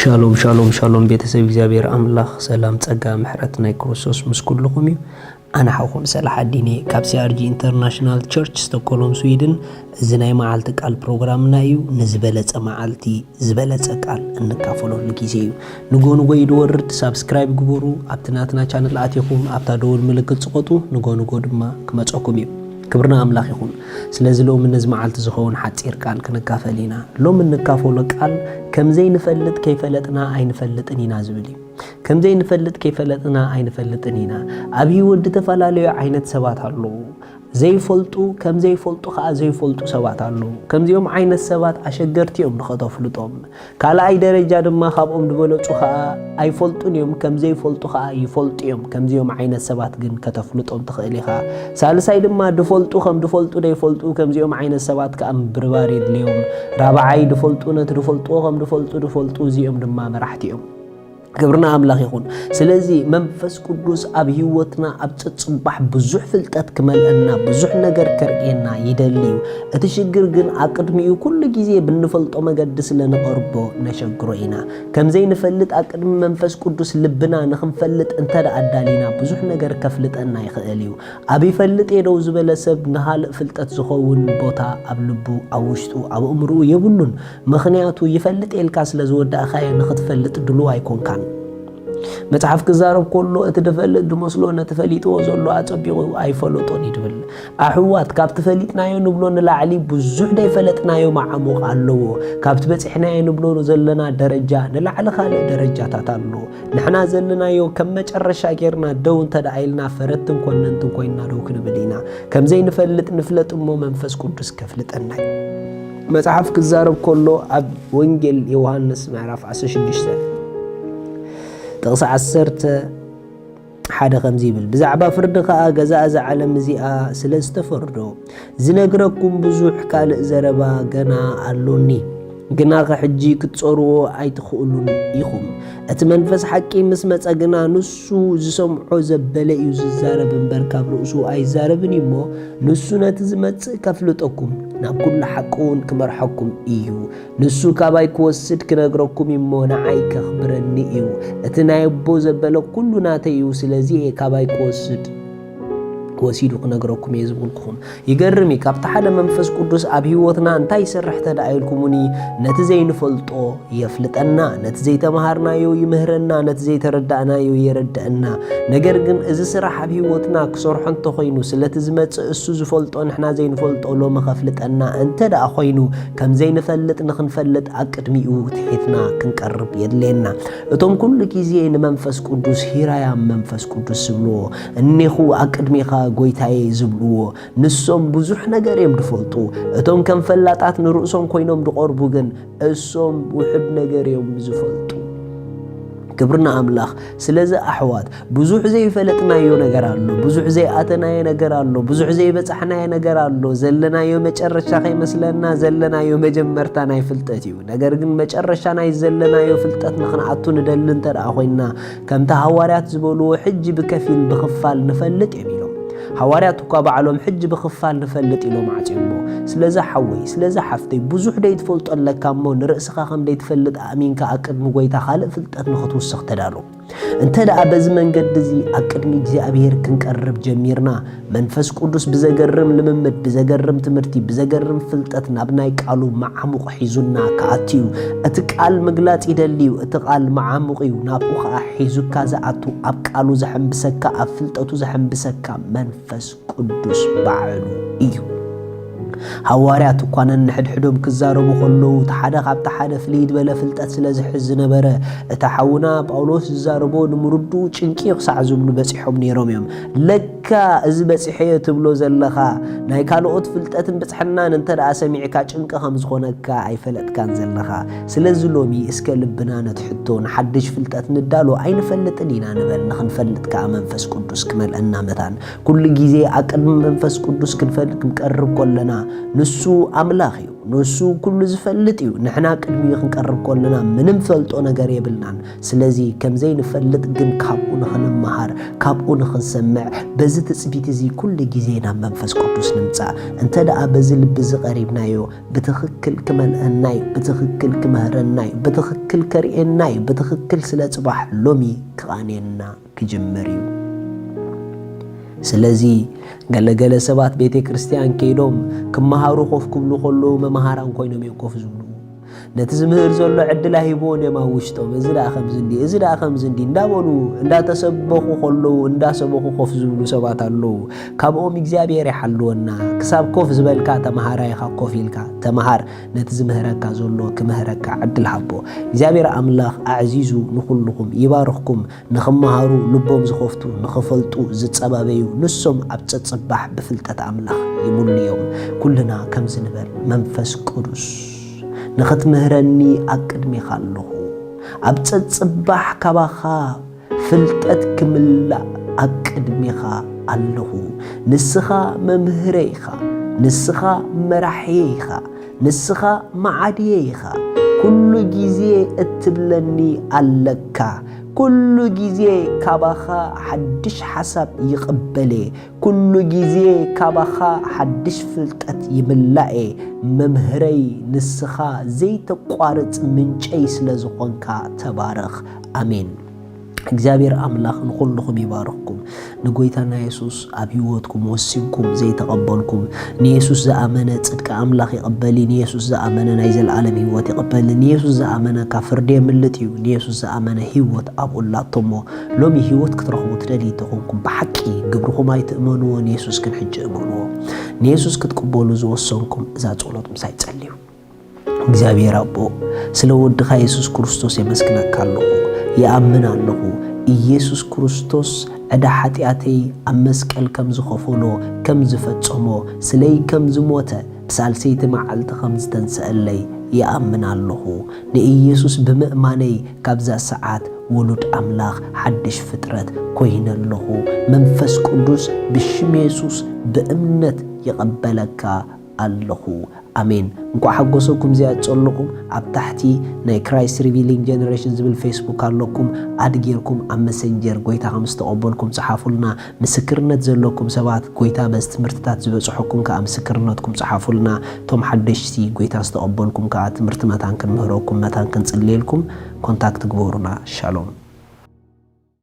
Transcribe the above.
ሻሎም ሻሎም ሻሎም፣ ቤተሰብ እግዚኣብሔር ኣምላኽ ሰላም፣ ጸጋ፣ ምሕረት ናይ ክርስቶስ ምስ ኩልኹም እዩ። ኣነ ሓውኹም ሰላሕ ኣዲኒ ካብ ሲኣርጂ ኢንተርናሽናል ቸርች ስቶኮሎም ስዊድን። እዚ ናይ መዓልቲ ቃል ፕሮግራምና እዩ። ንዝበለጸ መዓልቲ ዝበለጸ ቃል እንካፈለሉ ግዜ እዩ። ንጎ ንጎ እዩ ድወርድ። ሳብስክራይብ ግበሩ። ኣብቲ ናትና ቻነል ኣቲኹም ኣብታ ደወል ምልክት ጽቐጡ። ንጎ ንጎ ድማ ክመጸኩም እዩ። ክብርና ኣምላኽ ይኹን። ስለዚ ሎሚ ነዚ መዓልቲ ዝኸውን ሓጺር ቃል ክንካፈል ኢና። ሎሚ እንካፈሎ ቃል፣ ከም ዘይንፈልጥ ከይፈለጥና ኣይንፈልጥን ኢና ዝብል እዩ። ከም ዘይንፈልጥ ከይፈለጥና ኣይንፈልጥን ኢና። ኣብ ህይወት ዝተፈላለዩ ዓይነት ሰባት ኣለዉ። ዘይፈልጡ፣ ከም ዘይፈልጡ ከኣ ዘይፈልጡ ሰባት ኣለዉ። ከምዚኦም ዓይነት ሰባት ኣሸገርቲ እዮም ንኸተፍልጦም። ካልኣይ ደረጃ ድማ ካብኦም ዝበለጹ ከኣ ኣይፈልጡን እዮም፣ ከም ዘይፈልጡ ከኣ ይፈልጡ እዮም። ከምዚኦም ዓይነት ሰባት ግን ከተፍልጦም ትኽእል ኢኻ። ሳልሳይ ድማ ድፈልጡ ከም ድፈልጡ ደይፈልጡ፣ ከምዚኦም ዓይነት ሰባት ከኣ ምብርባር የድልዮም። ራብዓይ ድፈልጡ ነቲ ድፈልጥዎ ከም ድፈልጡ ድፈልጡ፣ እዚኦም ድማ መራሕቲ እዮም። ክብርና ኣምላኽ ይኹን። ስለዚ መንፈስ ቅዱስ ኣብ ህይወትና ኣብ ጸጽባሕ ብዙሕ ፍልጠት ክመልአና፣ ብዙሕ ነገር ከርእየና ይደሊ እዩ። እቲ ሽግር ግን ኣቅድሚኡ ኩሉ ግዜ ብንፈልጦ መገዲ ስለ ንቐርቦ ነሸግሮ ኢና። ከም ዘይንፈልጥ ኣቅድሚ መንፈስ ቅዱስ ልብና ንኽንፈልጥ እንተ ደኣ ኣዳሊና ብዙሕ ነገር ከፍልጠና ይኽእል እዩ። ኣብ ይፈልጥ እየ ደው ዝበለ ሰብ ንኻልእ ፍልጠት ዝኸውን ቦታ ኣብ ልቡ፣ ኣብ ውሽጡ፣ ኣብ ኣእምሮኡ የብሉን። ምኽንያቱ ይፈልጥ እየ ኢልካ ስለ ዝወዳእካዮ ንኽትፈልጥ ድሉው ኣይኮንካን። መጽሓፍ ክዛረብ ከሎ እቲ ድፈልጥ ድመስሎ ነቲ ፈሊጥዎ ዘሎ ኣጸቢቑ ኣይፈለጦን እዩ ድብል። ኣሕዋት፣ ካብቲ ፈሊጥናዮ ንብሎ ንላዕሊ ብዙሕ ደይፈለጥናዮ መዓሙቕ ኣለዎ። ካብቲ በጺሕናዮ ንብሎ ዘለና ደረጃ ንላዕሊ ካልእ ደረጃታት ኣሎ። ንሕና ዘለናዮ ከም መጨረሻ ጌርና ደው እንተ ደኣ ኢልና ፈረድትን ኮነንትን ኮይንና ደው ክንብል ኢና። ከም ዘይንፈልጥ ንፍለጥ እሞ መንፈስ ቅዱስ ከፍልጠና እዩ። መጽሓፍ ክዛረብ ከሎ ኣብ ወንጌል ዮሃንስ ምዕራፍ ዓሰርተ ሽዱሽተ ጥቕሲ ዓሰርተ ሓደ ከምዚ ይብል፣ ብዛዕባ ፍርዲ ኸኣ ገዛ እዛ ዓለም እዚኣ ስለ ዝተፈርዶ ዝነግረኩም ብዙሕ ካልእ ዘረባ ገና ኣሎኒ፣ ግናኸ ሕጂ ክትጸርዎ ኣይትኽእሉን ኢኹም። እቲ መንፈስ ሓቂ ምስ መጸ ግና ንሱ ዝሰምዖ ዘበለ እዩ ዝዛረብ እምበር ካብ ርእሱ ኣይዛረብን እዩ እሞ፣ ንሱ ነቲ ዝመጽእ ከፍልጠኩም፣ ናብ ኩሉ ሓቂ እውን ክመርሐኩም እዩ። ንሱ ካባይ ክወስድ ክነግረኩም እዩ እሞ፣ ንዓይ ከኽብረኒ እዩ። እቲ ናይ ኣቦ ዘበለ ኩሉ ናተይ እዩ፣ ስለዚ እየ ካባይ ክወስድ፣ ወሲዱ ክነግረኩም እየ ዝብልኩኹም። ይገርም እዩ፣ ካብቲ ሓደ መንፈስ ቅዱስ ኣብ ህይወትና እንታይ ይሰርሕ እንተ ደኣ ኢልኩሙኒ፣ ነቲ ዘይንፈልጦ የፍልጠና፣ ነቲ ዘይተምሃርናዮ ይምህረና፣ ነቲ ዘይተረዳእናዮ የረድአና። ነገር ግን እዚ ስራሕ ኣብ ህይወትና ክሰርሖ እንተኾይኑ፣ ስለቲ ዝመጽእ እሱ ዝፈልጦ ንሕና ዘይንፈልጦ ሎሚ ከፍልጠና እንተ ደኣ ኾይኑ፣ ከም ዘይንፈልጥ ንኽንፈልጥ ኣቅድሚኡ ትሒትና ክንቀርብ የድልየና። እቶም ኩሉ ግዜ ንመንፈስ ቅዱስ ሂራያ መንፈስ ቅዱስ ዝብልዎ፣ እኔኹ ኣቅድሜኻ ጎይታየ ዝብልዎ፣ ንሶም ብዙሕ ነገር እዮም ዝፈልጡ። እቶም ከም ፈላጣት ንርእሶም ኮይኖም ዝቐርቡ ግን፣ እሶም ውሑድ ነገር እዮም ዝፈልጡ። ክብርና ኣምላኽ። ስለዚ ኣሕዋት፣ ብዙሕ ዘይፈለጥናዮ ነገር ኣሎ፣ ብዙሕ ዘይኣተናዮ ነገር ኣሎ፣ ብዙሕ ዘይበጻሕናዮ ነገር ኣሎ። ዘለናዮ መጨረሻ ከይመስለና፣ ዘለናዮ መጀመርታ ናይ ፍልጠት እዩ። ነገር ግን መጨረሻ ናይ ዘለናዮ ፍልጠት ንኽንኣቱ ንደሊ እንተ ደኣ ኮይንና፣ ከምቲ ሃዋርያት ዝበልዎ፣ ሕጂ ብከፊል ብኽፋል ንፈልጥ እዮም ኢሎም። ሃዋርያት እኳ ባዕሎም ሕጂ ብኽፋል ንፈልጥ ኢሎም ዓጽዮሞ። ስለዚ ሓወይ፣ ስለዚ ሓፍተይ፣ ብዙሕ ደይትፈልጦ ኣለካ እሞ፣ ንርእስኻ ከም ደይትፈልጥ ኣእሚንካ ኣብ ቅድሚ ጎይታ ካልእ ፍልጠት ንኽትውስኽ ተዳሎ። እንተ ደኣ በዚ መንገዲ እዚ ኣብ ቅድሚ እግዚኣብሔር ክንቀርብ ጀሚርና፣ መንፈስ ቅዱስ ብዘገርም ልምምድ፣ ብዘገርም ትምህርቲ፣ ብዘገርም ፍልጠት ናብ ናይ ቃሉ መዓሙቕ ሒዙና ክኣቱ እዩ። እቲ ቃል ምግላጽ ይደሊ እዩ። እቲ ቃል መዓሙቕ እዩ። ናብኡ ኸኣ ሒዙካ ዝኣቱ፣ ኣብ ቃሉ ዘሐንብሰካ፣ ኣብ ፍልጠቱ ዘሐንብሰካ መንፈስ ቅዱስ ባዕሉ እዩ። ሃዋርያት እኳ ነንሕድሕዶም ክዛረቡ ከለዉ፣ እቲ ሓደ ካብቲ ሓደ ፍልይ ዝበለ ፍልጠት ስለ ዝሕዝ ዝነበረ፣ እቲ ሓውና ጳውሎስ ዝዛረቦ ንምርድኡ ጭንቂ እዩ ክሳዕ ዝብሉ በጺሖም ነይሮም እዮም። ለካ እዚ በጺሐዮ ትብሎ ዘለኻ፣ ናይ ካልኦት ፍልጠትን ብጽሕናን እንተ ደኣ ሰሚዕካ ጭንቂ ከም ዝኾነካ ኣይፈለጥካን ዘለኻ። ስለዚ ሎሚ እስከ ልብና ነትሕቶ፣ ንሓድሽ ፍልጠት ንዳሎ፣ ኣይንፈልጥን ኢና ንበል፣ ንኽንፈልጥ ከኣ መንፈስ ቅዱስ ክመልአና መታን። ኩሉ ግዜ ኣብ ቅድሚ መንፈስ ቅዱስ ክንፈል-፣ ክንቀርብ ከለና፣ ንሱ ኣምላኽ እዩ። ንሱ ኩሉ ዝፈልጥ እዩ። ንሕና ቅድሚኡ ክንቀርብ ከለና ምንም ፈልጦ ነገር የብልናን። ስለዚ ከም ዘይንፈልጥ ግን ካብኡ ንኽንመሃር፣ ካብኡ ንኽንሰምዕ፣ በዚ ትጽቢት እዚ ኩሉ ግዜ ናብ መንፈስ ቅዱስ ንምጻእ። እንተ ደኣ በዚ ልቢ እዚ ቀሪብናዮ፣ ብትኽክል ክመልአናይ፣ ብትኽክል ክመህረናይ፣ ብትኽክል ከርእየናይ፣ ብትኽክል ስለ ጽባሕ ሎሚ ክቓንየና ክጅምር እዩ። ስለዚ ገለገለ ሰባት ቤተ ክርስቲያን ከይዶም ክመሃሩ ኮፍ ክብሉ ከለዉ መምሃራን ኮይኖም እዮም ኮፍ ዝብሉ። ነቲ ዝምህር ዘሎ ዕድል ኣይህብዎን እዮም ኣብ ውሽጦም። እዚ ደኣ ከምዚ እንዲ፣ እዚ ደኣ ከምዚ እንዲ እንዳበሉ እንዳተሰበኹ ከለዉ እንዳሰበኹ ኮፍ ዝብሉ ሰባት ኣለዉ። ካብኦም እግዚኣብሔር ይሓልወና። ክሳብ ኮፍ ዝበልካ ተምሃራይኻ ኮፍ ኢልካ ተምሃር። ነቲ ዝምህረካ ዘሎ ክምህረካ ዕድል ሃቦ። እግዚኣብሔር ኣምላኽ ኣዕዚዙ ንኹልኹም ይባርኽኩም። ንኽመሃሩ ልቦም ዝኸፍቱ፣ ንኽፈልጡ ዝጸባበዩ፣ ንሶም ኣብ ጸጽባሕ ብፍልጠት ኣምላኽ ይምሉ እዮም። ኩልና ከምዚ ንበል፣ መንፈስ ቅዱስ ንኽትምህረኒ ኣብ ቅድሜኻ ኣለኹ። ኣብ ጸጽባሕ ካባኻ ፍልጠት ክምላእ ኣብ ቅድሜኻ ኣለኹ። ንስኻ መምህረይ ኢኻ፣ ንስኻ መራሕየይ ኢኻ፣ ንስኻ መዓድየይ ኢኻ። ኩሉ ግዜ እትብለኒ ኣለካ። ኩሉ ግዜ ካባኻ ሓድሽ ሓሳብ ይቕበል እየ። ኩሉ ግዜ ካባኻ ሓድሽ ፍልጠት ይምላእ እየ። መምህረይ፣ ንስኻ ዘይተቋርጽ ምንጨይ ስለ ዝኾንካ ተባረኽ። ኣሜን። እግዚኣብሔር ኣምላኽ ንኹልኹም ይባርኽኩም። ንጎይታና የሱስ ኣብ ህይወትኩም ወሲንኩም ዘይተቐበልኩም፣ ንየሱስ ዝኣመነ ጽድቂ ኣምላኽ ይቐበል እዩ። ንየሱስ ዝኣመነ ናይ ዘለኣለም ህይወት ይቐበል። ንየሱስ ዝኣመነ ካብ ፍርዲ የምልጥ እዩ። ንየሱስ ዝኣመነ ህይወት ኣብኡ ኣላቶ እሞ፣ ሎሚ ህይወት ክትረኽቡ ትደልዩ እንተኾንኩም፣ ብሓቂ ግብርኹም ኣይትእመንዎ፣ ንየሱስ ግን ሕጂ እመንዎ። ንየሱስ ክትቅበሉ ዝወሰንኩም፣ እዛ ጸሎት ምሳይ ጸልዩ። እግዚኣብሔር ኣቦ፣ ስለ ወድኻ የሱስ ክርስቶስ የመስግነካ ኣለኹ። ይኣምን ኣለኹ፣ ኢየሱስ ክርስቶስ ዕዳ ሓጢኣተይ ኣብ መስቀል ከም ዝኸፈሎ፣ ከም ዝፈጸሞ፣ ስለይ ከም ዝሞተ፣ ብሳልሰይቲ መዓልቲ ከም ዝተንስአለይ ይኣምን ኣለኹ። ንኢየሱስ ብምእማነይ ካብዛ ሰዓት ውሉድ ኣምላኽ፣ ሓድሽ ፍጥረት ኮይነ ኣለኹ። መንፈስ ቅዱስ ብሽም የሱስ ብእምነት ይቐበለካ ኣለኹ። ኣሜን። እንኳዕ ሓጎሰኩም እዚኣ ጸለኹም። ኣብ ታሕቲ ናይ ክራይስት ሪቪሊንግ ጀነሬሽን ዝብል ፌስቡክ ኣለኩም። ኣድ ጌርኩም ኣብ መሰንጀር ጎይታ ከም ዝተቐበልኩም ጽሓፉልና። ምስክርነት ዘለኩም ሰባት፣ ጎይታ በዚ ትምህርትታት ዝበጽሐኩም ከኣ ምስክርነትኩም ጽሓፉልና። እቶም ሓደሽቲ ጎይታ ዝተቐበልኩም ከኣ ትምህርቲ መታን ክንምህረኩም፣ መታን ክንጽልየልኩም ኮንታክት ግበሩና። ሻሎም።